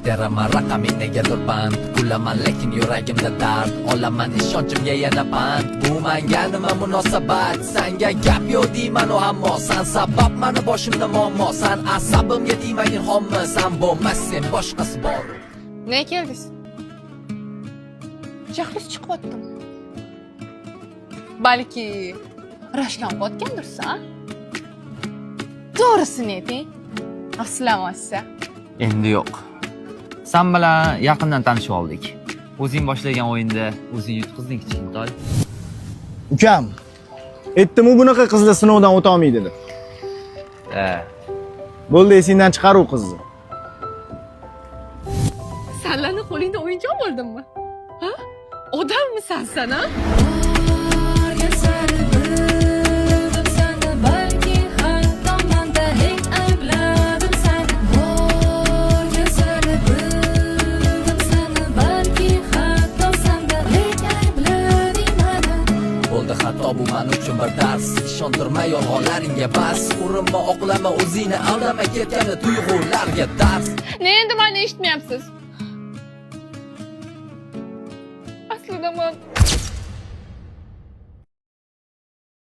Teraman raqaming negadir band. Kulaman, lekin yuragimda dard. Olaman ishonchimga yana pand. Bu manga nima munosabat? Sanga gap yo'q deyman u, ammo san sabab mani boshimda muammo. San asabimga tegmagin hommi. San bo'lmas, sen boshqasi bor. Nega keldingiz? Jahlingiz chiqyaptimi? Balki rashkam qilayotgandirsiz, a? To'g'risini ayting. Afsuslanmaysiz. Endi yo'q. San bilan yaqindan tanishib oldik. O'zing boshlagan o'yinda o'zing yutqizding, kichkintoy. Ukam, aytdim u bunaqa qizlar sinovdan o'ta olmaydi deb. Ha. Bo'ldi, esingdan chiqar u qizni. Sanlarni qo'lingda o'yinchoq bo'ldimmi? Ha? Odammisan san, a? Borgan sari bildim seni, balki xatomanda hech aybladim seni. Borgan sari bildim seni, balki xato senda, lek ayblading mani. Bo'ldi xato, bu man uchun bir dars. Ishontirma yolg'onlaringga, bas. Urinma, oqlama o'zingni, aldama ketgani tuyg'ularga dars. Ne endi meni eshitmayapsiz? Aslida man